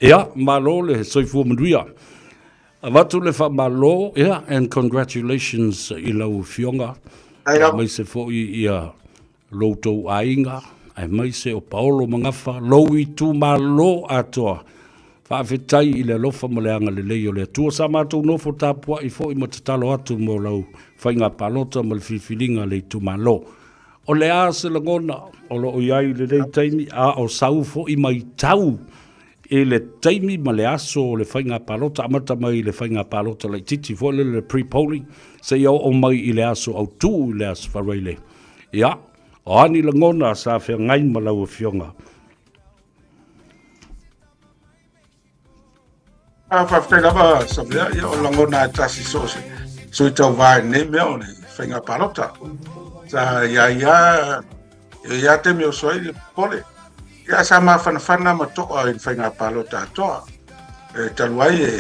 Ia, malo le soifua manuia. Avatu le faamalo, ia, and congratulations i lau Afioga, aemaise foi ia lo outou aiga, aemaise o Paolo ma Gafa, lou itumalo atoa. Faafetai i le alofa ma le agalelei o le Atua. Sa matou nofo tapuai foi ma tatalo atu mo lau faiga palota ma le filifiliga a le itumalo. O le a se lagona o lo o i ai i lenei taimi, a o sau foi matau i le taimi ma le aso o le faiga palota, amata mai i le faiga palota laitiiti foi lele le pre-polling, seia oo mai i le aso autu i le aso Faraile. Ia, o a ni lagona sa feagai ma lau Afioga? Ah, faafetai lava Savea, ia o lagona e tasi so o se sui tauva i lenei mea o le faiga palota. Sa ia ia e ia taimi o oso ai le popole. Ia sa mafanafana ma to'a i le faiga palota atoa. E talu ai e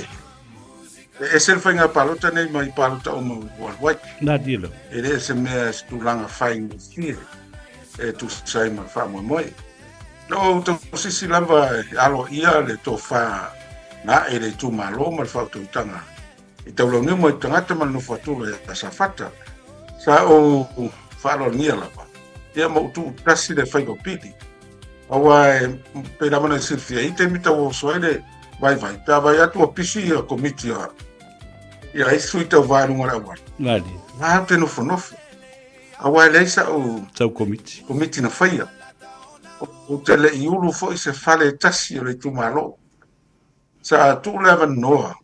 e ese le faiga palota nei mai palota uma ua alu ai. Nā dilo. E le o se mea se tulaga faigofie e tusa ai ma le faamoemoe. Na ou tausisi lava e aloaia le tofa na ae i le itumalo ma le faautautaga i taulauniu mai tagata ma le nofo atulo ia Safata. Sa ou faaaloalogia lava ia ma ou tuutasi le faiva pili. Aua e pei lava ona e silafia i taimi tau oso ai le vaivai, pe a vaai atu ua pisi ia komiti a ia isi sui tauva i luga o le auala. Nani. Na te nofonofo. Aua e leai sa'u Sau komiti. komiti na faia. Ou te le i ulu foi se fale e tasi o le itumalo. Sa tuu le avanoa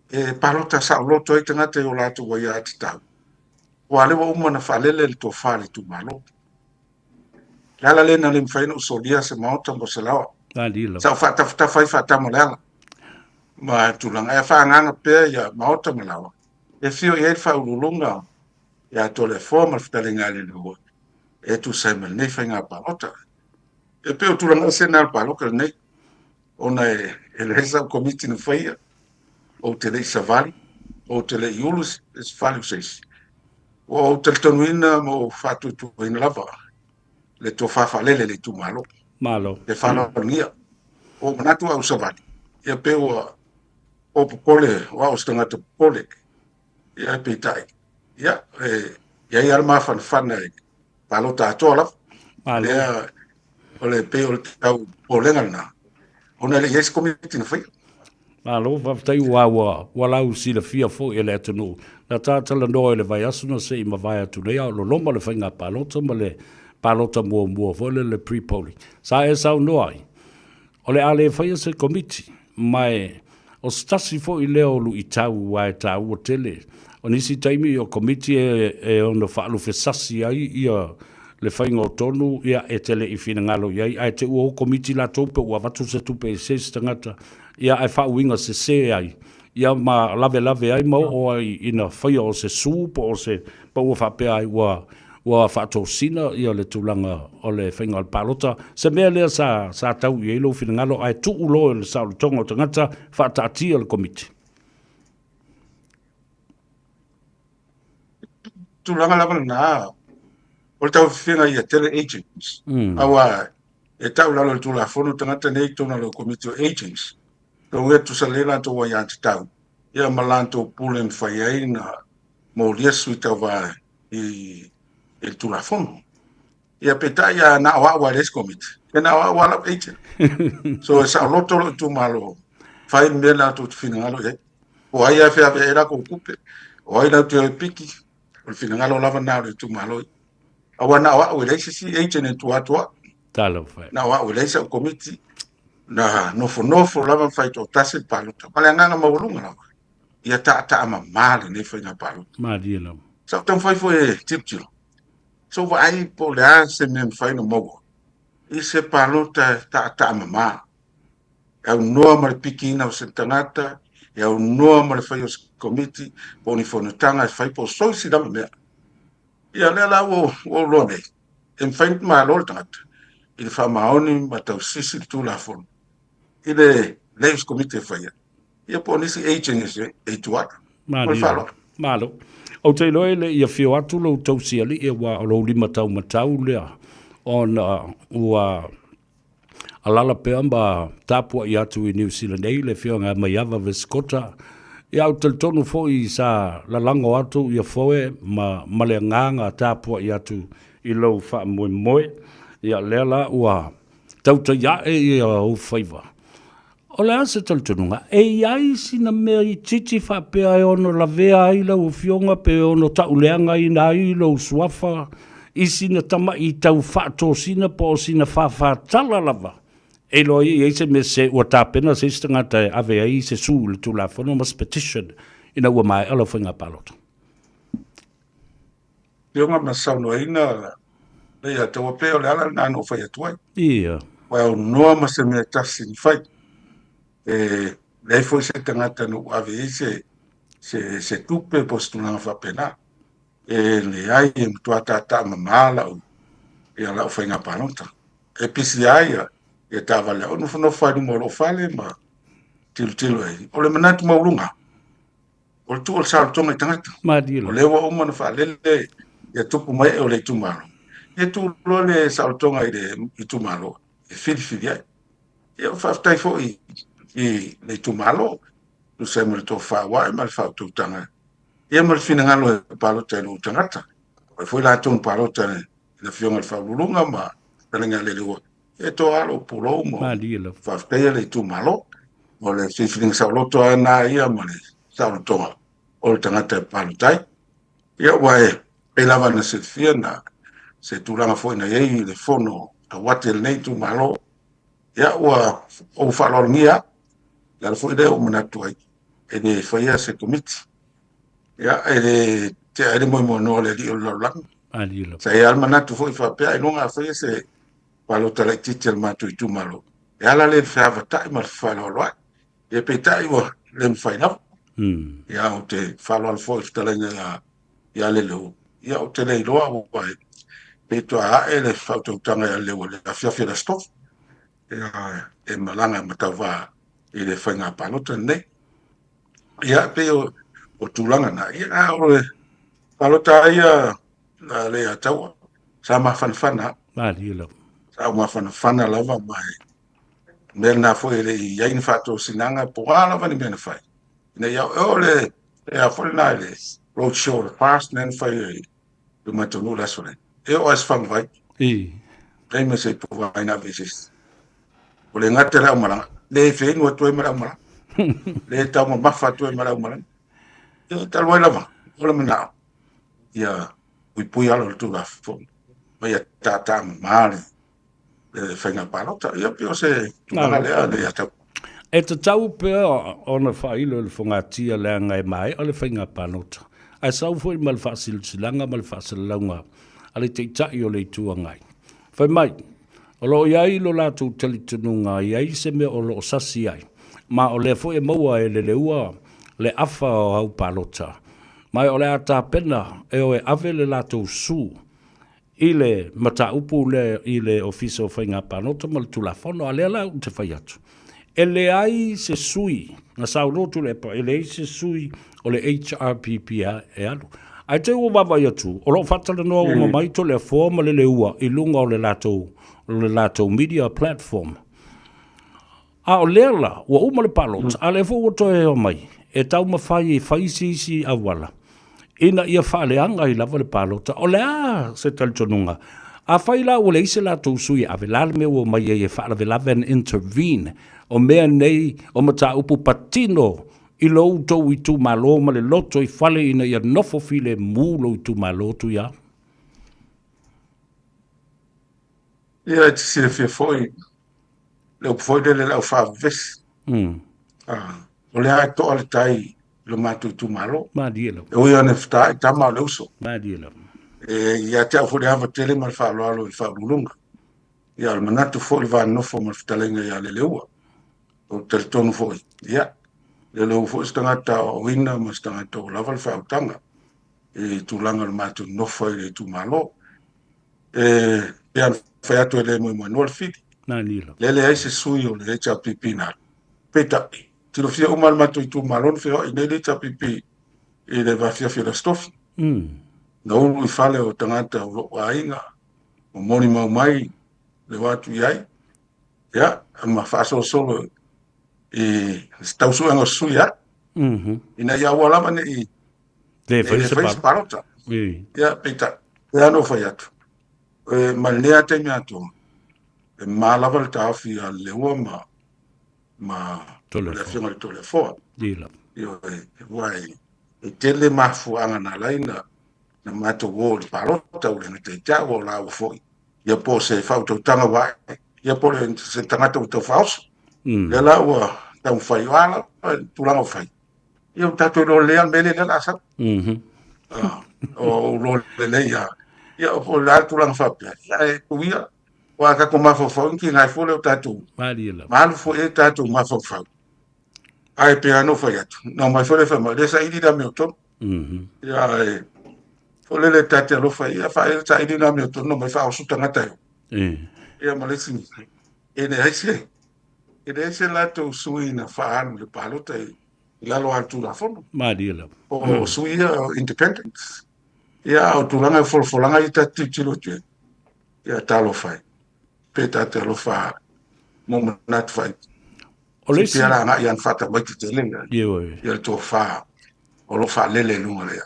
e palota saoloto ai tagata i o latou aiatatau, aua o lea ua uma ona faalele le tofa a le itumalo. O le ala lea na le mafai ona ou solia se maota mo se laoa. Sa ou faatafatafa ai faatama o le ala ma tulaga. Ae faaagaaga pea ia maota ma laoa e afio i ai le faauluuluga ia Toleafoa ma le fetalaiga a Leilehua e tusa ai ma lenei faiga palota. E pei o tulaga ese na o le palota lenei, ona e, e leai sau komiti na faia, ou te le i savali, ou te le i ulu se fale o se isi. Ua ou talitonuina ma ou faatuatuaina lava le tofa faalele i le itumalo. Malo. E faaaloalogia. Ua ou manatu au savali, ia pe ua o popole, o au o se tagata popole. Ia, peitai, ia, e i ai lava le mafanafana i palota atoa lava. Malo. Lea, o le pei o le tau popolega lena, ona e le i i ai se komiti na faia. Malo, faafetai ua ua ua lau silafia foi e le atunuu. Na ta talanoa i le vaiaso na se i mavae atu nei, a o loloma le faiga palota ma le palota muamua foi lele le pre-polling. Sa e saunoa ai, O le a le faia se komiti, ma e o se tasi foi lea o luitau aua e taua tele. O nisi taimi o komiti e, e ono faalufesasi ai ia le faiga o tonu, ia e te le i finagalo i ai, ae te ua o komiti latou pe ua avatu se tupe i se isi tagata, ia ae faauiga sese ai, ia ma lavelave ai ma oo ai ina faia o se su po o se pa ua faapea ai ua ua faatosina ia le tulaga o le faiga o le palota. Se mea lea sa sa tau i ai lou finagalo ae tuu loa i le saolotoga o tagata faataatia le komiti. Tulaga lava lena o le tauafifiga ia tele agents. Aua e tau lalo i le Tulafono tagata nei i totonu o le Komiti o Agents. Tou e tusa lelei latou aiatatau ia ma latou pule e mafai ai ona molia sui tauva i le Tulafono. Ia peitai a na o au a le isi komiti, ia na o au a lau agent. So e saoloto lou itumalo, fai le mea latou te finagalo i ai. Po o ai lava e feaveai ai latou tupe, o ai latou te o e piki, o le finagalo lava lena o le itumalo ia. Aua na o au e leai se isi agent e tua atu au. Talofa e. Na o au e leai sau komiti, na nofonofo lava ma fai toatasi le palota. Ma le agaga maualuga lava, ia taataa mama lenei faiga palota. Malie lava. Sa ou taumafai foi e tilotilo, sa ou vaai po o le a se mea e mafai ona maua i se palota e taataa mama, e aunoa ma le pikiina o se tagata, e aunoa ma le fai o se komiti, po o ni fonotaga e fai, po o so isi lava mea. Ia lea la ua ou iloa nei, e mafai ona malo le tagata i le faamaoni ma tausisi le Tulafono i le leai o se komiti e faia, ia po o nisi agents e i tua atu. Ma le faaaloalo. Malo. Ou te iloa e le i afio atu lou tausialii aua o lou lima taumatau lea ona ua. Alala pea ma tapuai atu i Niu Sila nei le Afioga ia Maiava Vesikota. Ia ou te talitonu foi sa lalago atu ia foe ma ma le agaga tapuai atu i lou faamoemoe. Ia lea la ua tautai ae ia ou faiva. O le a se talitonuga? E i ai sina mea itiiti faapea e ono lavea ai lau afioga pe ono tauleagaina ai lou suafa i sina tama'i tau faatosina po o sina fāfātala lava e iloa ai e i ai se mea sese ua tapena se isi tagata e ave ai se sue i le Tulafono ma se petition ina ua maea lau faiga palota? Afioga ma saunoaina le ia taua pei o le ala lena na ou fai atu ai. Ia. Ua aunoa ma se mea tasi na fai. E leai foi se tagata na ou ave i ai se, se, se tupe po o se tulaga faapena. E leai, e matua tātā mamā lau, ia lau faiga palota. E pisi lava ia, ia taavale au nofonofo lava i luma o lou fale ma tilotilo ai. O le manatu maualuga, o le tuu o le saolotoga i tagata. Malie O lea ua uma ona faalele ia tupu mai o le itumalo. Ia tuu loa le saolotoga i le itumalo e filifili ai. Ia faafetai foi i le itumalo, tusa ai ma le tofa ua ae ma le faautautaga. Ia ma le finagalo e palota i lou tagata. O ai foi latou na palota i le Afioga i le Faauluuluga ma Fetalaiga ia Leilehua. E toa lou pulou ma Malie lava. faafetaia le itumalo. O le filifiliga saoloto lava lena ia ma le saolotoga o le tagata e palota ai. Ia ua e pei lava na silafia na se tulaga foi na i ai i le fono tauate a lenei itumalo. Ia ua ou faaaloalogia lava. Le ala foi lea ua manatu ai e le faia se komiti. Ia e le tea ai le moemoenoa o le alii o le lalolagi. Malie lava. Sa i ai lava le manatu foi faapea ailoga a faia se palota laitiiti a le matou itumalo, e ala lea i le feavatai ma le fefaaaloaloai. Ia peitai ua le mafai lava. Ia ou te faaaloalo foi i le fetalaiga ia ia Leleua. Ia ou te le iloa aua e pei toa ae le faautautaga ia Leleua i le afiafi o le Aso Tofi. Ia e malaga ma tauva i le faiga palota lenei. Ia pei o, o tulaga na. Ia a o le palota lava ia a Leiataua, sa mafanafana. Malie lava. Sa ou mafanafana lava ma e mea lena foi e le i i ai ni faatosinaga po o a lava ni mea na fai. Ina ia o le e a foi lena i le road show o le past lea na fai ai i le matou nuu i le aso lea. E oo lava i se faguvai. I. Leai ma se ipuvai na ave i se isi. Ua le gata i le aumalaga, le feinu atu ai ma le aumalaga. Le taumamafa atu ai ma le aumalaga. Ia, talu ai lava, o le manao, ia puipui ala o le Tulafono, ma ia tātā mamā le, le faiga palota. Ia, pei o se tulaga lea le atau. E tatau pea ona faailo i le fogatia leaga e maea le faiga palota, ae sau foi ma le faasilasilaga ma le faasalalauga a le Taitai o le Itu Agai. Fai mai, o lo o i ai lo latou talitonuga e i ai se mea o lo o sasi ai, ma o lea foi e maua e Leleua le afa o au palota, ma o le a tapena e o e ave le latou sue i le mataupu lea i le Ofisa o Faiga Palota ma le Tulafono. A lea la ou te fai atu, e leai se sui, na saunoa Tuilaepa, e leai se sui o le HRPP e alu. Ae te i ua vaavaai atu, o lo o faatalanoa uma mai Toleafoa ma Leleua i luga o le latou, o le latou media platform. A o lea la, ua uma le palota, a o lea foi ua toe omai e taumafai e fai se isi auala ina ia faaleaga ai lava le palota. O le a se talitonuga? Afai la ua leai se latou sui e ave, o le a le mea ua omai ai e faalavelave and intervene o mea nei o mataupu patino i lo outou itumalo ma le lotoifale ina ia nofo filemu lou itumalo, Tuiaana? Ia, e te silafia foi le upu foi lele le aufaavavesi. O lea e toa le tai i lo matou itumalo. Malie lava. E ui lava ina fetaai tama o le uso. Malie lava. E ia te au foi le ava tele ma le faaaloalo i le Faauluuluga. Ia, o le manatu foi i le va nofo ma le fetalaiga ia Leleua. Ou te talitonu foi, ia, Leleua foi se tagata aoaoina ma se tagata ua lava le faautaga i tulaga o le matou nofo ai i le itumalo. E pei ona fai atu e le moemoenoa le fili. Nani lava. Lea e leai se sui o le HRPP na alu. Peitai, tilofia uma le matou itumalo na feoai nei le HRPP i le vaafiafi o le Aso Tofi. Na ulu i fale o tagata o lou aiga, o molimau mai le o atu i ai. Ia, ma faasolosolo i se tausuega o sui ai. Ina ia aua lava ne i le fai se palota. Ia, peitai, e ano fai atu. E, ma lenei taimi atoa, e ma lava le taofi a Leua ma le afioga i le Toleafoa. Ioe, aua e tele mafuaaga na ala ai na matou o i le palota, ua le gata ia te au, o laua foi, ia po o se faautautaga ua ae, ia po o se tagata ua taufaaoso. Lea la ua taumafai, o a lava le tulaga ua fai, ia ua tatou iloa lelei lava le mea lea o le a sau. O iloa lelei lava. Ia o le a le tulaga faapea, ia e tuu ia, aua a tatou mafaufau, ona tiga ai fua lea o tatou, ma alu foi ai tatou mafaufau. Ae pei lava ona ou fai atu, na omai foi le fai mai, o lea e saili le amiotonu. Ia ae foi lele ta te alofa ia saili le amiotonu na omai faaoso tagata e o. Ia ma le isi, e leai se, e leai se latou sui na faaalu i le palota i lalo o le Tulafono. Malie lava. O sui ia o independents. Ia a o tulaga e folafolaga ia ta te tilotilo atu ai, ia talofa e. Pe ta te alofa mo manatu faaitu. O le isi la agai ana faatamaiti tele ia le tofa o lo o faalele i luga lea.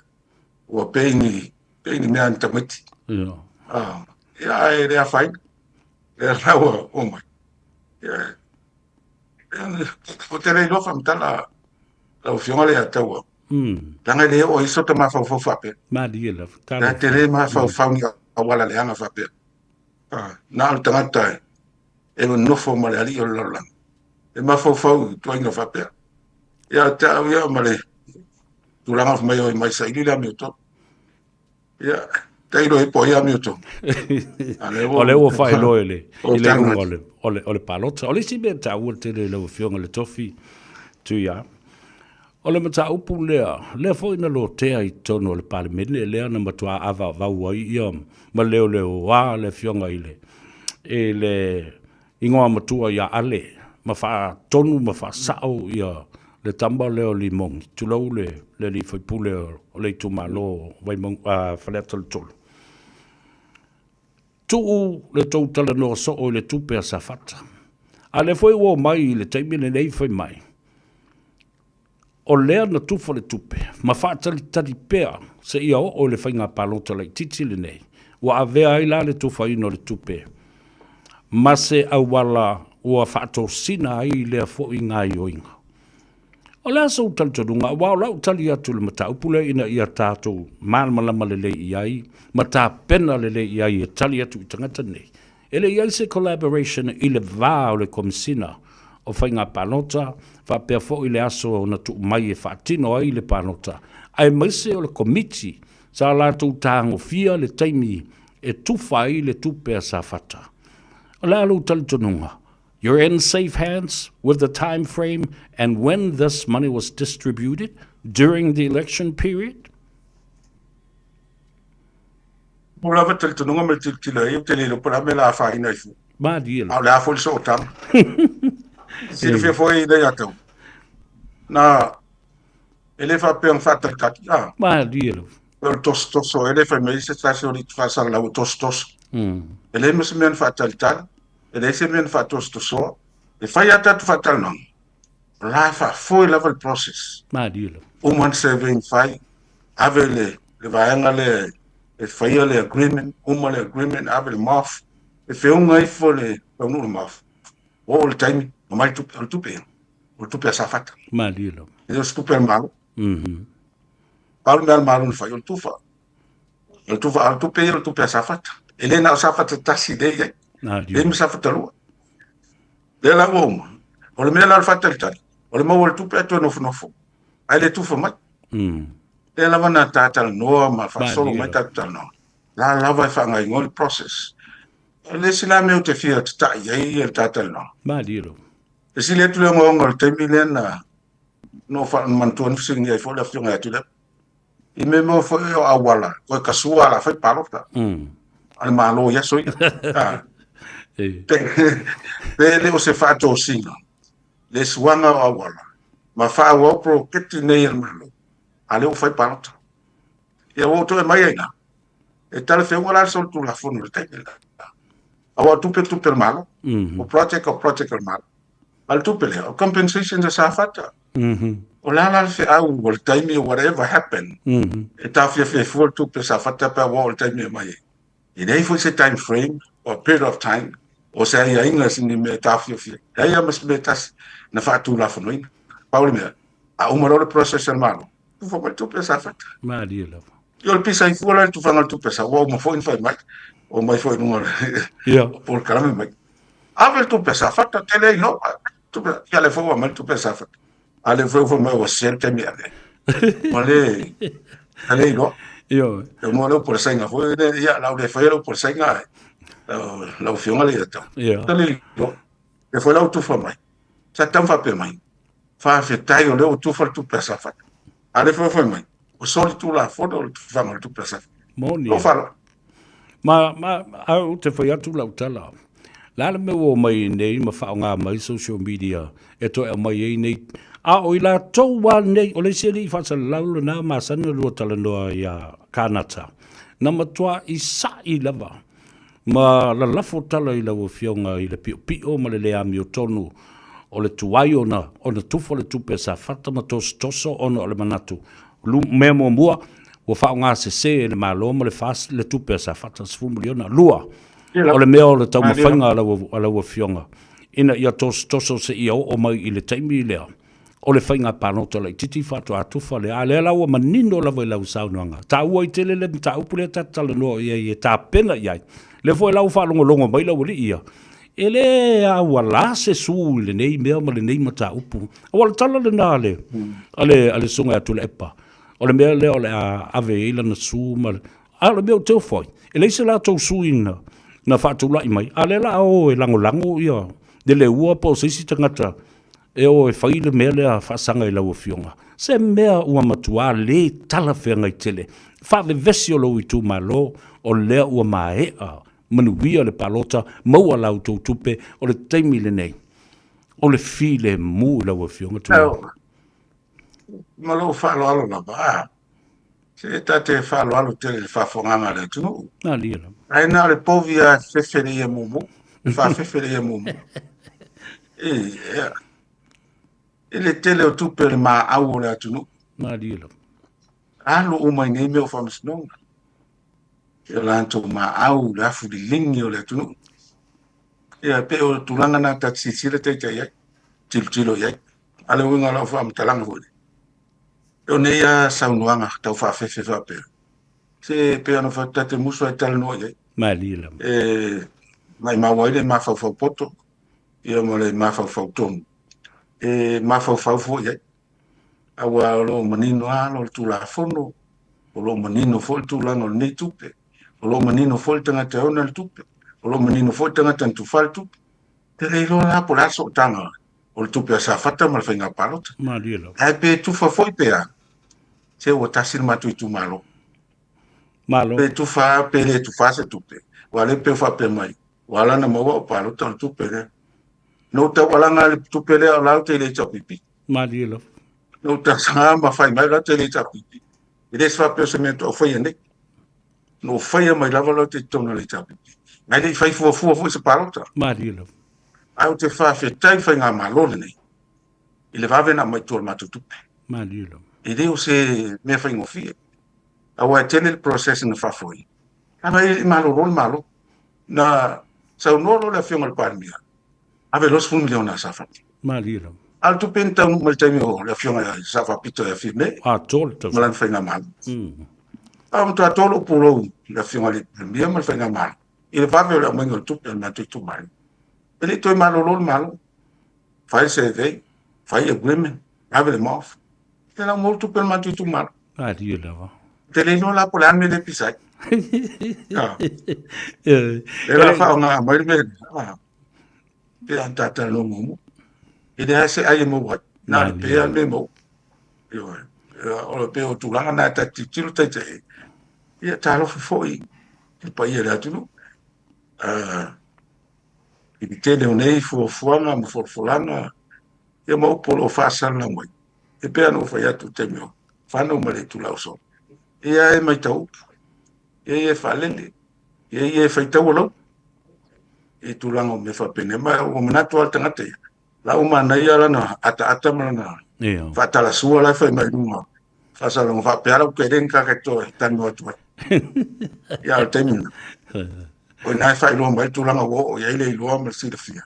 Ua pei ni, pei ni mea ni tamaiti. Ia ae le afaina. Lea la ua oo mai. Ia, ou te le iloa faamatala lau Afioga le Ataua. Leaga e le oo ai so ta mafaufau faapea. Malie lava. Ta te le mafaufau ni auala leaga faapea. Na o le tagata e nonofo ma le alii o le lalolagi. E mafaufau i tuaiga faapea. Ia te au ia ma le tulaga mai o mai saili le amiotonu. Ia, tailo e po ai amiotonu. O lea ua faailoa i le iuga o le palota. O le isi mea taua tele i lau Afioga i le Tofi Tuia, o le mataupu lea, lea foi na lotea i totonu o le Palemene, lea na matua avaavau ai ia ma leoleoa le Afioga i le igoa matua ia Ale, ma faatonu ma faasao ia le tama lea o Limogi, tulou le alii faipule o le itumalo o Vaimauga, Faleata le 3. Tuu le tou talanoa soo i le tupe a Safata. A lea foi ua omai i le taimi lenei fai mai, o lea na tufa le tupe ma faatalitali pea seia oo i le faiga palota laitiiti lenei, ua avea ai la le tufaina o le tupe ma se auala ua faatosina ai lea foi gaoioiga. O le a sou talitonuga, aua o lau tali atu i le mataupu lea ina ia tatou malamalama lelei i ai ma tapena lelei i ai e tali atu i tagata nei, e le i ai se collaboration i le va o le Komesina o Faiga Palota faapea foi le aso na tuu mai e faatino ai le palota, aemaise o le Komiti sa latou tagofia le taimi e tufa ai le tupe a Safata. O le a lou talitonuga? You're in safe hands with the time frame and when this money was distributed during the election period? Mo lava talitonuga ma le tilotilo ai, ou te le iloa po o le a mea o le a afaina ai fua. Malie A o le a foi le sootaga. Silafia foi lea ia te au. Na, e le faapea na faatalitali, a. Malie lava. O le tosotoso, e le fai mai se tasi o alii faasalalau e tosotoso. E leai ma se mea na faatalitali, e leai se mea na faatosotosoa. E fai lava tatou faatalanoaga, o la e faafoe lava le process. Malie lava. Uma ona survey na fai, ave le, le vaega lea e faia le agreement, uma le agreement, ave le MOF, e feoga ifo le taunuu le MOF. Oo le taimi, aumai le tupe, o le tupe ia, o le tupe a Safata. Malie lava. E le o se tupe a le Malo. Pau le mea a le Malo na fai, o le tufa. O le tufa, a o le tupe ia, o le tupe a Safata. E le na o Safata tasi lea e i ai. Leai ma Safata lua. Lea la ua uma. O le mea la o le faatalitali, o le maua o le tupe ae toe nofonofo. Ae le tufa mai. Lea lava na ta talanoa ma faasolo mai tatou talanoa. La lava e faagaoioi le process. O le isi la mea ou te fia tatai ai le ta talanoa. Malie lava. E sili atu le ogaoga o le taimi lea na no manatua na fesiligia ai foi le afioga ia Tuilaepa. I mea maua foi o auala, koe kasua ala fai palota. A le Malo i aso ia. Pe le o se faatosina, le suaga o auala, ma faaauau poloketi nei a le Malo, a lea ua fai palota. Ia ua ou toe mai ai la, e talafeuga la le solitulafono i le taimi lena. Aua o tupe tupe a le Malo. O project o project a le Malo. A o le tupe lea, o compensation a Safata. O le a la le feau o le taimi whatever happen, e taofiofia ai fua le tupe a Safata pe a ua oo le taimi e aumai ai. E leai foi se time frame or period of time o se aiaiga se ni mea e taofiofia ai. Leai lava ma se mea e tasi na faatulafonoina. Pau le mea, a uma loa le process a le Malo, tufa mai le tupe a Safata. Malie lava. Ia o le pisa ai fua la le tufaga o le tupe sa, ua uma foi na fai mai, omai foi i luga o le polokalame mai. Ave le tupe a Safata, tele ai loa, tupe, ia lea foi ua aumai le tupe a Safata. A lea foi ua fai mai ua sese le taimi e ave ai. Ua le, ua le iloa. Ioe. E mua le upu o le Saina foi lea, ia, la u le faia le upu o le Saina, lau Afioga le ia tau. Ia. Le iloa. Lea foi la ua tufa mai. Sa tatau ona faapea mai, faafetai o lea ua tufa le tupe a Safata. A lea foi ua fai mai, ua soli tulafono le tufaga o le tupe a Safata. Moni. Lou faaaloalo. Ma, ma, a ou te fai atu lau tala, le a le mea ua omai nei ma faaaoga mai social media e toe aumai ai nei, a o i latou lava nei, o le isi alii faasalalau lena masani ona lua talanoa ia Kanata, na matuai sa'i lava ma lalafo tala i lau Afioga i le piopio ma le le amiotonu o le tuai ona ona tufa le tupe a Safata ma tosotoso ona o le manatu mea muamua ua faaaoga sese e le Malo ma le FAST le tupe a Safata 10 miliona. Lua, o le mea o le taumafaiga a lau, a lau Afioga ina ia tosotoso seia oo mai i le taimi lea o le faiga palota laitiiti faatoa tufa lea. A lea la ua manino lava i lau saunoaga, taua ai tele le mataupu lea ta te talanoa i ai e tapena i ai. Lea foi la ua faalogologo mai lau alii ia, e le auala se su i lenei mea ma lenei mataupu. Aua o le tala lena a le, a le, a le Susuga ia Tuilaepa, o le mea lea o le a ave i ai lana su ma le, a o le mea ou te ofo ai, e leai se latou sui na, na faatulai mai, a o lea o le a o e lagolago ia le Leua po o se isi tagata e o e fai le mea lea faasaga i lau Afioga, se mea ua matua le talafeagai tele. Faavevesi o lou itumalo, o lea ua maea manuia le palota, maua la outou tupe, o le taimi lenei, o le filemu i lau Afioga Tuilaepa. Ma lou faaaloalo lava, a, se ta te faaaloalo tele i le faafofogaaga a le atunuu. Malie lava. Ae na o le povi lava e fefe le ia mumu, e faafefe le ia mumu. E, e le tele o tupe o le maau o le atunuu. Malie lava. Alu uma i nei mea o faamasinoga. I o latou maau, le afu liligi o le atunuu. Ia, pei o tulaga na ta te silasila taita i ai, tilotilo i ai. A o le uiga o lau faamatalaga foi lea, o nei lava saunoaga tau faafefe faapea, se pei ona fai atu, ta te musu lava e talanoa i ai. Malie lava. E maimau ai le mafaufau poto, ia ma le mafaufau tonu, e mafaufau foi i ai. Aua o lo o manino lava le Tulafono, o lo o manino foi le tulaga o lenei tupe, o lo o manino foi le tagata e ona le tupe, o lo o manino foi le tagata na tufa le tupe. Te le iloa la po o le a sootaga o le tupe a Safata ma le faiga palota. Malie lava. Ae pe tufa foi pe a, se ua tasi le matou itumalo. Malo. Pe tufa pe le tufa se tupe. Ua le pe faapea mai, ua ala na maua o palota o le tupe lea. Na ou taualaga le tupe lea o la ou te le HRPP. Malie lava. Na ou talosaga ma fai mai la ou te le HRPP. E le se faapea o se mea faatoa ou faia nei. Na ou faia mai lava la ou te i totonu o le HRPP. Ae le i fai fuafua foi se palota. Malie lava. Ae ou te faafetai i le faigamalo lenei i le vave ona aumai i tua o le matou tupe. Malie lava. E le o se mea faigofie. Aua e tele le process na faafoe. Leaga e le i malolo le Malo. Na saunoa loa le Afioga i le Palemia, ave loa 10 miliona a Safata. Malie lava. A o le tupe na taunuu mai i le taimi o le Afioga ia Sao Faapito ia Fiame Atoa le ma tausaga. lana faigamalo. A matua toa lou pulou i le Afioga i le Palemia ma le faigamalo i le vave o le aumaiga o le tupe a le matou itumalo. E le i toe malolo le Malo. Fai le survey, fai agreement, ave le MOF. Ia la ua maua le tupe a le matou itumalo. Malie lava. Ou te le iloa la po o le a le mea lea e pisa ai. Ah. E la faaaoga mai le mea lea. Ah. Pe a ta talanoa muamua. E leai se ai e maua ai. Na o le pea le mea e maua. Ioe. O le pei o tulaga na ta te tilotilo taita i ai. Ia talofa foi i le paia o le atunuu. Ah, i le tele o nei fuafuaga ma folafolaga, ia ma upu o lo o faasalalau mai. E pei ona ou fai atu i le taimi o fanau ma le itula ua sola. Ia e matau upu, ia ia e faalele, ia ia e faitau lau. i tulaga o mea faapenei. Ma ua manatu lava le tagata ia, la ua manaia lana ataata ma lana faatalasua la e fai mai luga faasalalauga faapea lau keleni ka ke toe talanoa atu ai. Ia, o le taimi lena. O ina e faailoa mai le tulaga ua oo i ai le iloa ma le silafia.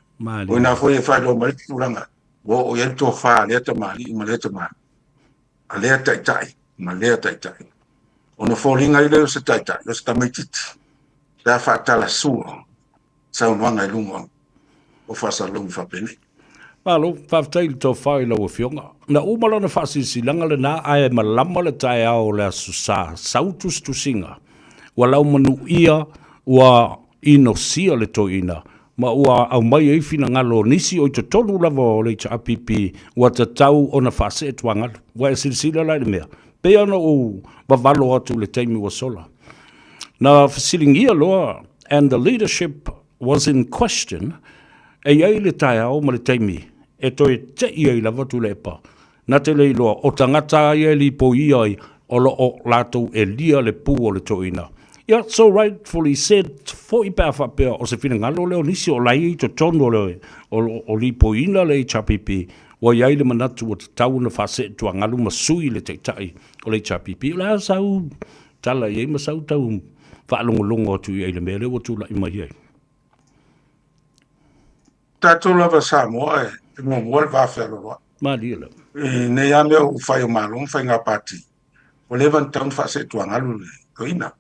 O ina foi e faailoa mai le tulaga ua oo i ai le tofa a lea tamalii ma lea tamalii, a lea taitai ma lea taitai. Ona foliga ai lea o se taitai, o se tamaitiiti, pe a faatalasua saunoaga i luga o faasalalauga faapenei. Malo, faafetai i le tofa i lau Afioga. Na uma lana faasilasilaga lena ae malama le taeao o le Aso Sa, sau tusitusiga, ua laumanuia, ua inosia le toeaina, ma ua aumai ai finagalo o nisi o i totonu lava o le HRPP ua tatau ona faasee tuagalu. Ua e silasila la i le mea? Pei ona ou vavalo atu i le taimi ua sola. Na fesiligia loa and the leadership was in question, e i ai le taeao ma le taimi e toe tei ai lava Tuilaepa, na te le iloa o tagata ia e lipoia ai o lo o latou elia le pu o le toeaina. Ia, so rightfully said foi pe a faapea o se finagalo lea o nisi o la e i totonu o le o lipoiina le HRPP, ua i ai le manatu ua tatau ona faasee tuagalu ma sui le taitai o le HRPP. O le a sau tala i ai ma sau tau faalogologo atu i ai i le mea lea ua tulai mai ai? Tatou lava Samoa e muamua le va fealoaloai. Malie lava. I nei lava mea ua fai o Malo ma faiga pati, ua leva ona tatau ona faaseetuagalu le toeaina.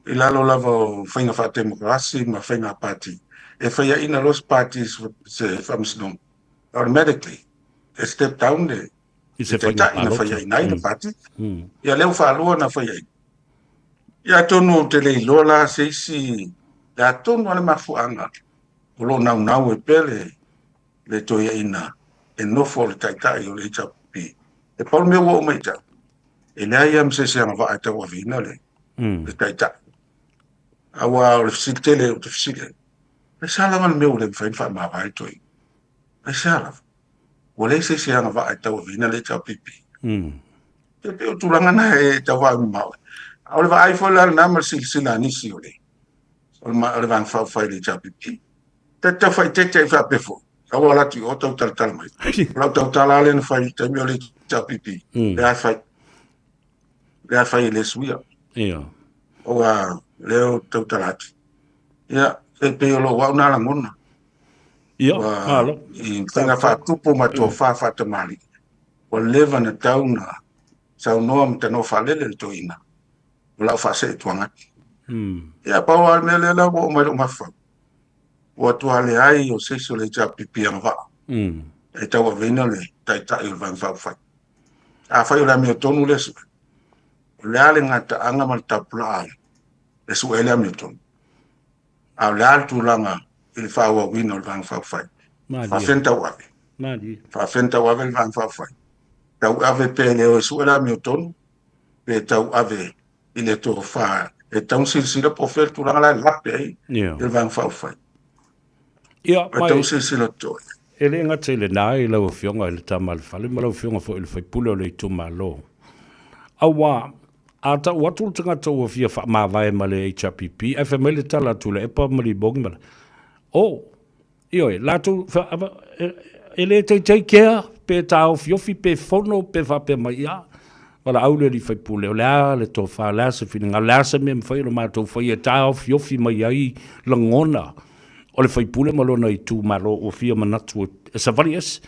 I lalo lava o faiga faatemokarasi ma faiga pati, e faiaina loa se pati i se faamasinoga, automatically e step down le I se faiga taitai na palota. faiaina ai le pati. Ia lea ua faalua na faiaina. Ia atonu ou te le iloa la se isi le atonu a le mafuaaga o lo o naunau ai pea le le toeaina e nofo o le taitai o le HRPP. E pau le mea ua oo mai ia te au, e leai lava ma se isi agavaa e tauaveina le, le taitai. Aua o le fesili tele ou te fesili ai, aisea lava le mea ua le mafai ona faamavae le toeaina? Aisea lava? Ua leai se isi agavaa e tauaveina le HRPP. E pei o tulaga na e tau vaai mamao ai. A o le vaai foi la lena ma le silasila a nisi o le o le, o le Vaega Faaupufai i le HRPP. Ta te tau faaeteete ai faapea foi, aua alu atu i o tau talatala mai. O lau tautala lava lea na fai i le taimi o le HRPP, lea e fai. Lea e fai e le suia. Ia. Aua lea ou tautala atu. Ia, e pei o lou au na lagona. Ia, malo. I faiga faatupu ma tofa faatamalii, ua leva na tau na saunoa ma tanoa faalele le toeaina, o lau faaseetuaga atu. Ia, pau lava le mea lea la ua oo mai lou mafaufau, ua tua leai o se isi o le HRPP agavaa e tauaveina le Taitai o le Vaega Faaupufai. Afai o le amiotonu lea sue, o le a le gataaga ma le tapulaa e sue ai le amiotonu? A o le a le tulaga i le faaauauina o le Vaega Faaupufai? Faafean tauave? Faafean tauave le Vaega Faaupufai? Tauave pe le o e sue le amiotonu, pe tauave i le tofa e tatau ona silasila po o fea le tulaga la e lape ai le Vaega Faaupufai. Ia, E tatau ona silasila totoa. E le gata i lena i lau Afioga i le Tama a le Fale ma lau Afioga foi i le Faipule o le itumalo. Aua, a tau atu le tagata ua fia faamavae ma le HRPP, ae fai mai le tala a Tuilaepa ma Limoni ma le, oh, Ioe, latou, e le teitei kea, pe taofiofi, pe fono, pe faapea mai, ia, valaau le alii faipule, o le a le tofa, o le a se finagalo, o le a se mea e mafai ona matou faia e taofiofi mai ai lagona o le faipule ma lona itumalo ua fia manatu e savali ese.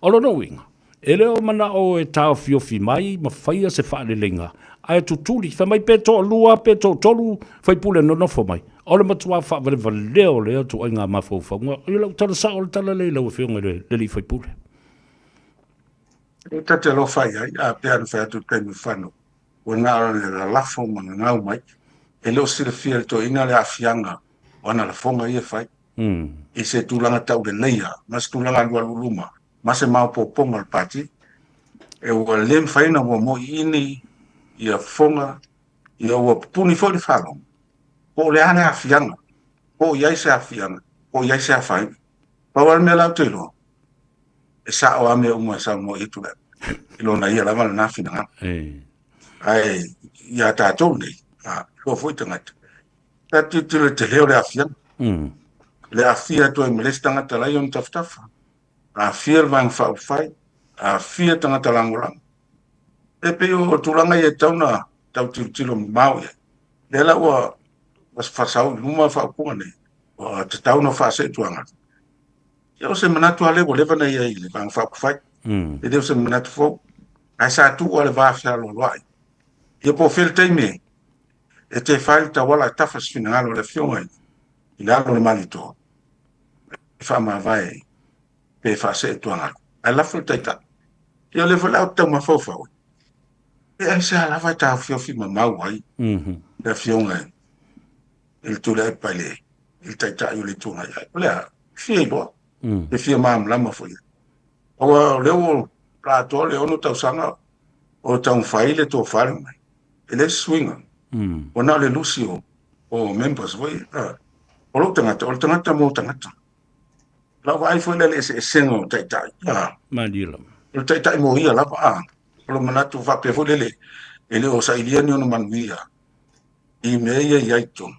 O lona uiga, E le o manao e taofiofi mai ma faia se faaleleiga, ae tutuli, fai mai pe toalua pe toatolu faipule nonofo mai. O le matua faavalevalea o lea ituaiga mafaufauga. O lau tala sao o le tala lea i lau Afioga i le alii faipule. E ta te alofa i ai, a pei ona fai atu i le taimi o fano, ua na o le lalafo ma gagau mai. E le o silafia e le toeaina le aafiaga o ana lafoga ia e fai, i se tulaga tauleleia ma se tulaga alualu luma. ma se maopoopoga o le Pati, e ua le mafai ona ua moiini ia fofoga, ia ua pupuni foi le faalogo, po o le a le aafiaga, po o i ai se aafiaga, po o i ai se afaina. Pau lava le mea la ou te iloa, e sao lava mea uma e saunoa i ai Tuilaepa, i lona ia lava lena finagalo. Ae ia tatou nei, a, iloa foi tagata, ta tilotilo i le tele o le aafiaga. Le aafia atu ai ma le isi tagata la e i ona tafatafa, aafia le Vaega Faaupufai, aafia tagata lagolago. E pei o tulaga ia e tatau ona tau tilotilo mamao i ai. Lea la ua faasau i luma faaupuga nei, ua tatau ona faasee-tuagalu. Ia o se manatu lava lea ua leva ona i ai i le Vaega Faaupufai. E le o se manatu fou. Ae sa tuu lava le va fealoaloai. Ia po o fea le taimi e tefa ai le tauala e tafa se finagalo o le Afioga i le alo o le Malietoa e faamavae pe faasee-tuagalu. Ae lafo le Taitai. Ia o lea foi la ou te tau mafaufau, pe aisea lava e taofiofi mamau ai le Afioga i le Tuilaepa i le Taitai o le Itu Agai. O le a? E fia iloa. E fia malamalama foi. Aua o lea ua atoa le 6 tausaga o taumafai le tofa mai. E leai se suiga. Ua na o le lusi o members foi. O lou tagata, o le tagata mo tagata. Lau vaai foi lea i le eseesega o taitai. Malie lava. O le taitai mo ia lava. O lou manatu faapea foi lele, e le o sailia ni ona manuia i mea ia i ai totonu.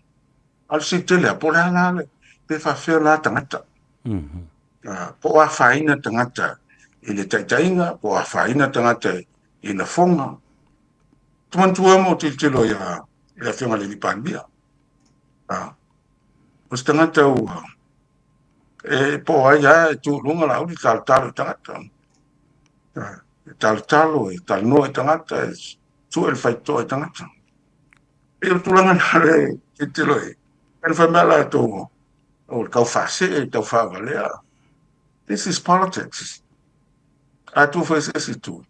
A o le fesili tele lava, po o le a la le, pe faapefea la tagata. Po o afaina tagata i le taitaiga, po o afaina tagata i lafoga. Ou te manatua lava ma ou tilotilo i le Afioga i le Palemia. O se tagata ua e po o ai lava e tu i luga Laauli, talotalo i tagata. E talotalo, e talanoa i tagata, e sue le faitotoa i tagata. E pei o le tulaga lena e tilotilo i ai. E fai mai latou, o le tau faasee, le tau faavalea. This is politics. A tu foi se isi itu,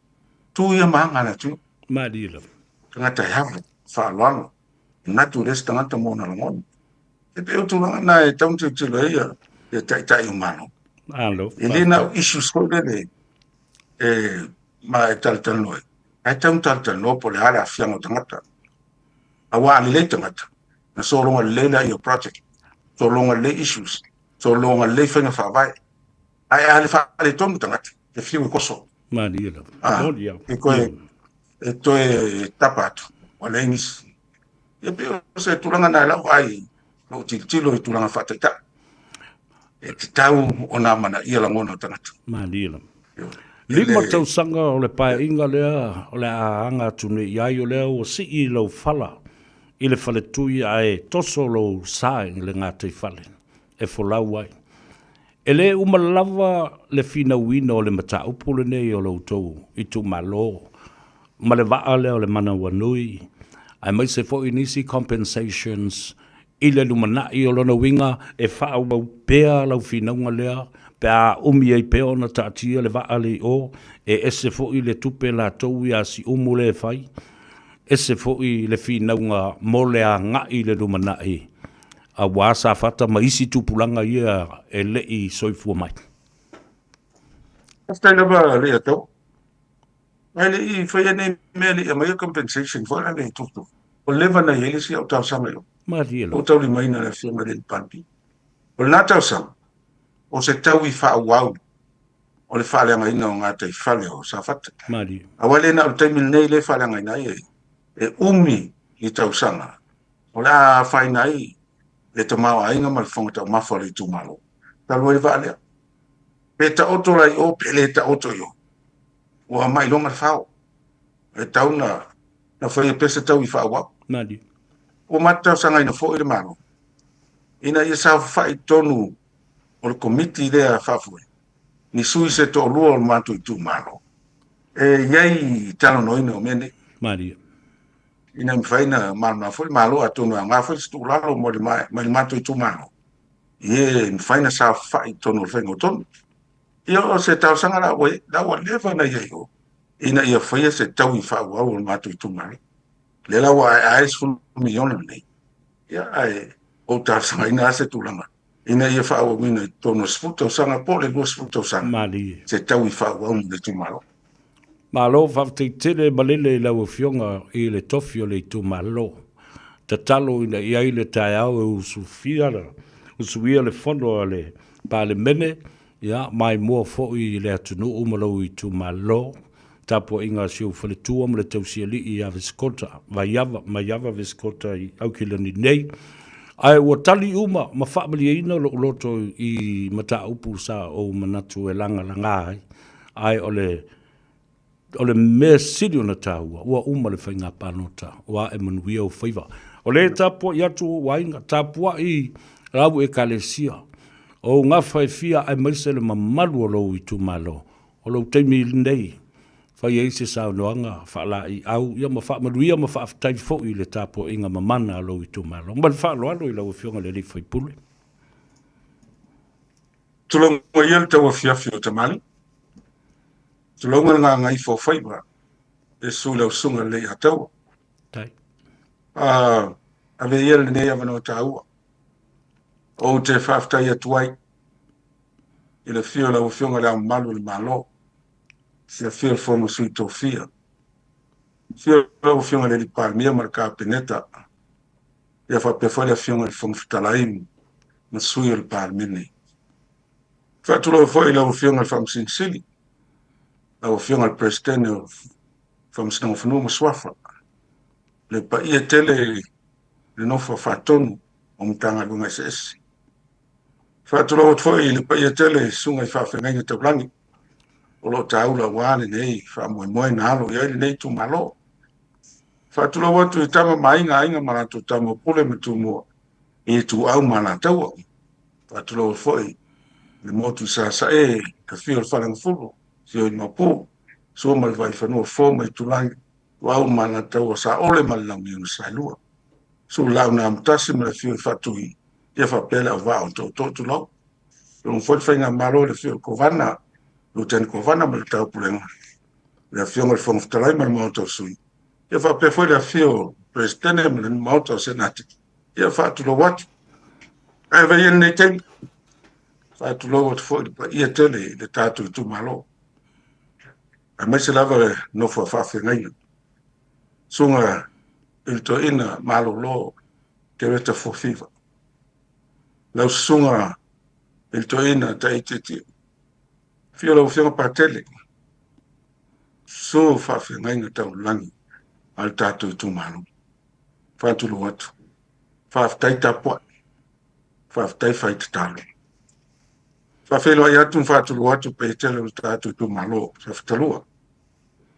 tu ia ma aga a le atunuu. Malie lava. Tagata e ave, faaaloalo, manatu i le isi tagata mo ona lagona. E pei o tulaga na e tatau ona tilotilo ai ia taitai o Malo. Malo. E le na o issues foi lele e ma e talatalanoa ai. Ae tatau ona talatalanoa po o le a le aafiaga o tagata. Aua a lelei tagata, na sologa lelei lea o project, sologa lelei issues, sologa lelei faiga faavae. Ae a le faaletonu tagata, e fiu e koso. Malie lava. E toe tapa atu, ua leai nisi. E pei o se tulaga na e lau vaai, lou tilotilo i tulaga faataitai. E tatau ona amanaia lagona o tagata. Malie lava. 5 tausaga o le paeaiga lea o le a aga atu nei i ai, o lea ua sii lou fala i le faletui ae toso lou sa i le gataifale e folau ai. E le uma lava le finauina o le mataupu lenei o lo outou itumalo ma le vaa lea o le manawanui, aemaise foi nisi compensations i le lumanai. O lona uiga e faaauau pea lau finauga lea pe a umi ai pea ona taatia le vaa lea i o, e ese foi le tupe latou ia Siumu lea e fai, ese foi le finauga mo le agai i le lumanai aua Safata ma isi tupulaga ia e le i soifua mai. Faafetai lava Leiataua. Ae le i faia nei mea, le i aumaia compensation foi la le tutu. Ua leva ona i ai le isi au talosaga i lou. Malie lava. Ua taulimaina e le Afioga i le Palemia. O lena talosaga, o se taui faaauau o le faaleagaina o gataifale o Safata. Malie. Aua e le na o le taimi lenei lea e faaleagaina ai, e umi ni tausaga o le a afaina ai le tamaoaiga ma le fofoga taumafa o le itumalo. Talu ai le vaa lea. Pe taoto la i o, pe le taoto i o, ua mailoga le fao. E tatau na faia pea se taui faaauau. Malie. Ua matou talosagaina foi le Malo ina ia saofafai i totonu o le komiti lea faafoe ni sui se toalua o le matou itumalo e i ai i talanoaina o mea nei. Malie. Ina ia mafai ona malamalama foi le Malo, atonu e aoga foi se tuualalo mai le matou itumalo i e mafai ona saofafai i totonu o le faiga o tonu. Ia o se talosaga la ua, la ua leva ona i ai o, ina ia faia se taui faaauau o le matou itumalo. Lea la ua aeae 10 miliona lenei. Ia ae ou talosagaina lava se tulaga ina ia faaauauina i totonu o le 10 tausaga po o le 20 tausaga. Malie. Se taui faaauau mo le itumalo. Malo, faafetai tele malele i lau Afioga i le tofi o le itumalo. Tatalo ina i ai le taeao e usufia, usuia le fono a le Palemene, ia, maimoa foi i le atunuu ma lou itumalo. Tapuaiga a si ou faletua ma le tausialii ia Vesikota, Vaiava, Maiava Vesikota i Aukilani nei. Ae ua tali uma ma faamalieina lou loto i mataupu sa ou manatu e lagalaga ai, ae o le O le mea sili ona taua, ua uma le faiga palota, ua ae manuia ou faiva. O lea e tapuai atu ou aiga, tapuai lau ekalesia, ou gafa e fia aemaise le mamalu o lou itumalo. O lou taimi lenei, fai ai se saunoaga faalaeiau ia ma faamanuia ma faafetai foi i le tapuaiga mamana a lou itumalo. Ma le faaaloalo i lau Afioga i le sui usufono. Tulou ia le tauafiafi o Tamalii. Tulou le gagaifo o faiva e susu i lau susuga le Leiataua. Tai. Ave ia lenei avanoa taua. Ou te faafetai atu ai i le afio o lau Afioga i le Ao Mamalu o le Malo, le afio o le Fono a Sui Tofia, afio o lau Afioga i le Palemia ma le Kapeneta, ia faapea foi le Afioga i le Fofoga Fetalai ma sui o le Palemene. Faatulou foi i lau Afioga i le Faamasino Sili, lau Afioga i le Peresetene o Faamasinoga o Fanua ma Suafa, le paia tele i le nofo faatonu o Matagaluega eseese. Faatulou atu foi i le paia tele i susuga i faafeagaiga taulagi o lo o taula aua lenei faamoemoe na alo i ai lenei itumalo. Faatulou atu i tama ma aiga, aiga ma latou tama o Pule ma Tumua i Ituau ma Alataua. Faatulou atu foi i le motu i Sasae, afio o le Faleagafulu, afio i Maopu, Sua ma le Vaifanua, Fofo ma Itulagi, Ituau ma Alataua, Saole ma le Launiu na Saelua. Susu le Laau na Amotasi ma le afio i Faatui, ia faapea le auvaa o Tootoo tulou. Tulou foi le Faigamalo i le afio o le Kovana, Luteni Kovana ma le Taupulega, le Afioga i le Fofoga Fetalai ma le Maota o Sui, ia faapea foi le afio o le Peresetene ma le Maota o Senate, ia faatulou atu. Ae avea ia lenei taimi, faatulou atu foi i le paia tele i le tatou itumalo, aemaise lava le nofo a faafeagaiga, Susuga i le Toeaina Malolo Kereta Fuafiva, lau Susuga i le Toeaina Taititi, afio lau Afioga Patele, susu faafeagaiga taulagi a le tatou itumalo. Faatulou atu. Faafetai tapuai. Faafetai fai tatalo. Faafeiloai atu ma faatulou atu paia tele o le tatou itumalo Safata 2.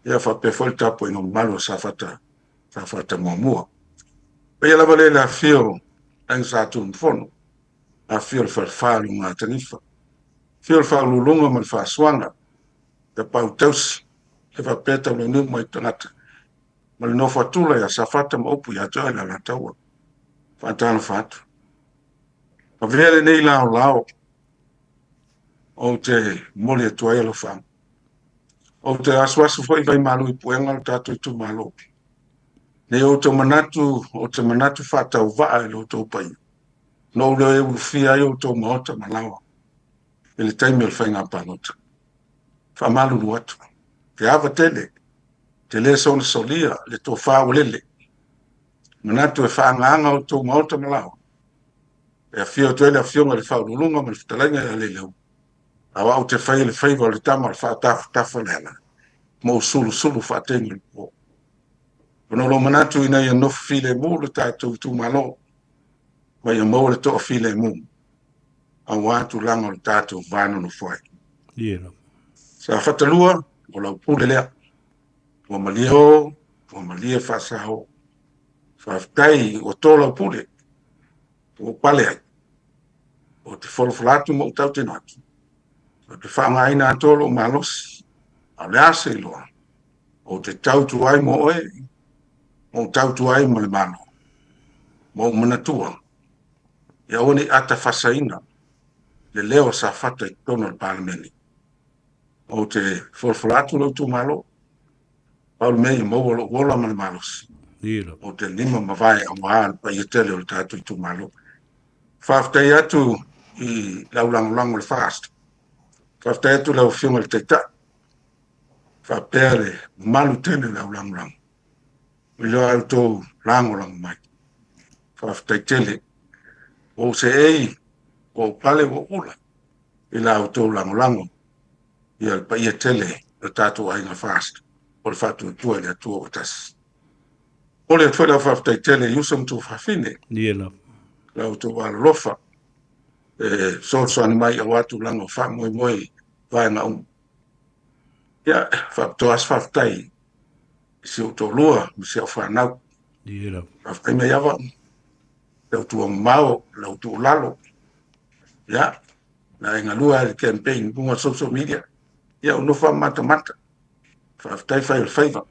Ia faapea foi le tapuaiga mamalu o Safata, Safata 1. Paia lava lea i le afifio o Aiga Sa Tunumafono, afifio o le Falefa o Lugatanifa, afio o le Faauluuluga ma le Faasuaga, Tapaau Tausi, e faapea Taulauniu mai tagata ma le nofo a tula ia Safata ma upu ia te oe le Alataua. Faatalofa atu. Avea lenei laolao ou te momoli atu ai alofaga. Ou te asuasu foi vaimalu i puega o le tatou itumalo. Nei outou manatu, ou te manatu faatauvaa i lo outou paia. Na ou le ulufia ai outou maota ma laoa i le taimi o le faiga palota. Faamalulu atu. Te ava tele, te le soona solia le tofa ua lele. Manatu e faaagaaga outou maota ma laoa. E afio atu ai le Afioga i le Faauluuluga ma le Fetalaiga ia Leileu. A o au te faia le faiva o le tama o le faatafatafa o le ala, ma ou sulusulu faategi o le po. Ona o lou manatu ina ia nofo filemu le tatou itumalo, ma ia maua le toafilemu, aua tulaga o le tatou va nonofo ai. Ia lava. Safata 2, o lau pule lea. Ua malie o, ua malie faasao. Faafetai ua tō lau pule, ua ou pale ai. Ou te folafola atu ma ou tautino atu. Ou te faaaogaina atoa lou malosi, a o le a se iloa, ou te tautua ai mo oe, ma ou tautua ai ma le Malo, ma ou manatua, ia aua ne i atafasaina le leo o Safata i totonu o le Palemene. Ou te folafola atu lou itumalo, pau le mea ia maua lou ola ma le malosi. Ou te lima mavae aua le paia tele o le tatou itumalo. Faafetai atu i lau lagolago i le FAST. Faafetai atu i lau Afioga i le Taitai. Faapea le mamalu tele o le au lagolago i lo outou lagolago mai. Faafetai tele. Ua ou seei, ua ou pale, ua ou ula i la outou lagolago ia le paia tele o le tatou aiga FAST o le faatuatua i le Atua ua tasi. Momoli atu foi lau faafetai tele i uso ma tuafafine. Ia lava. la outou alolofa e fesoasoani mai aua tulaga o faamoemoe i vaega uma. Ia, faapitoa lava se faafetai i si ou toalua ma si au fanau. Faafetai mai ava lau tuuamamao, lau tuulalo. Ia, na e galua i le campaign i luga o social media. Ia, ou nofo lava matamata. Faafetai fai o le faiva.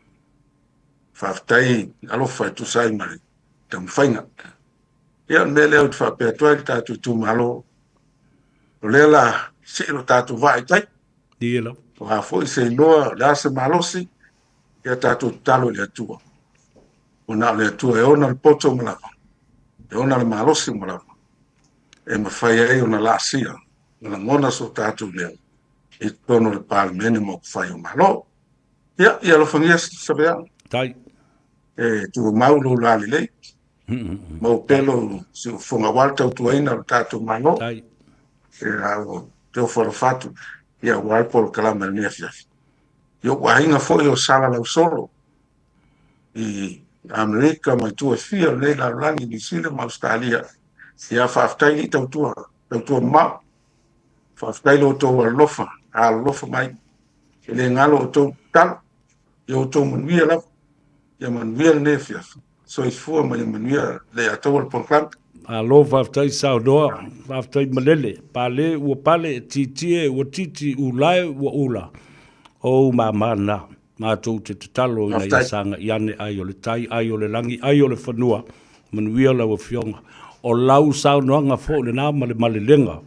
Faafetai alofa e tusa ai ma le taumafaiga. Ia, o le mea lea ou te faapea atu ai le tatou itumalo, o lea la sii lo tatou vaa i tai. O a foi se iloa, o le a se malosi, ia tatou tatalo i le Atua. Ona o le Atua e ona le poto ma lava, e ona le malosi ma lava, e mafai ai ona laasia ma lagona so tatou leo i totonu o le Palemene ma upufai o Malo. Ia, ia alofagia Saveao. Tai. E tumau lou lalelei. Maua pea lou siufofoga aua le tautuaina o le tatou Malo. Tai. E au te ofo alofa atu, ia aua le polokalame i lenei afiafi. I ou aiga foi o Salalausolo i Amerika ma itu e fia o lenei lalolagi, Niu Sila ma Ausetalia. Ia faafetai i tautua, tautua mamao. Faafetai lo outou alolofa, alolofa mai. E le galo outou tatalo, ia outou manuia lava. Ia manuia lenei afiafi. Soifua ma ia manuia le ataua le polokalame. Malo faafetai saunoa, faafetai malele, pale ua pale, tietie ua titi, ulae ua ula. O ou mama na, matou te tatalo ina ia sagai ane ai o le tai, ai o le lagi, ai o le fanua, manuia lau Afioga. O lau saunoaga foi lena ma le malelega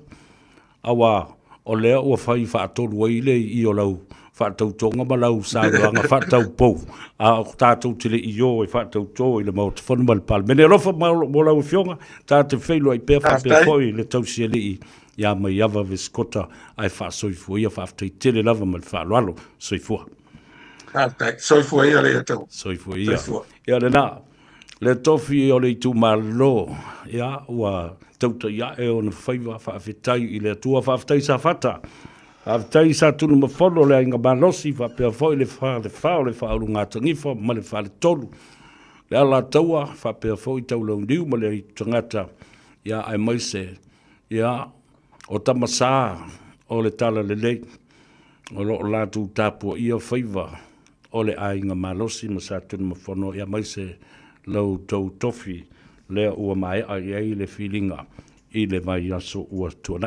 Aua o lea ua fai faatolu ai le i o lau faatautoga ma lau saunoaga faataupou, a o tatou te le i o e faatauto i le Maota Fono ma le Palemene. Alofa mo lau Afioga, ta te feiloai pea faapea foi le tausialii ia Maiava Vesikota ae faasoifua ia. Faafetai tele lava ma le faaaloalo. Soifua. Faafetai. Soifua ia le Atua. Soifua ia. Ia lena. Le tofi o le itumalo, ia, ua tautai ae ona faiva, faafetai i le Atua, faafetai Safata, faafetai Satunumafono, le Aiga Malosi, faapea foi le Falefa o le Faaulugatanifa ma le Faletolu, le Alataua, faapea foi Taulauniu ma le Aitutagata, ia, aemaise, ia, o Tamasa o le Talalelei, o lo o latou tapuaia faiva o le Aiga Malosi ma Satunumafono, aemaise lo outou tofi lea ua maea i ai le filiga i le vaiaso ua tuanai.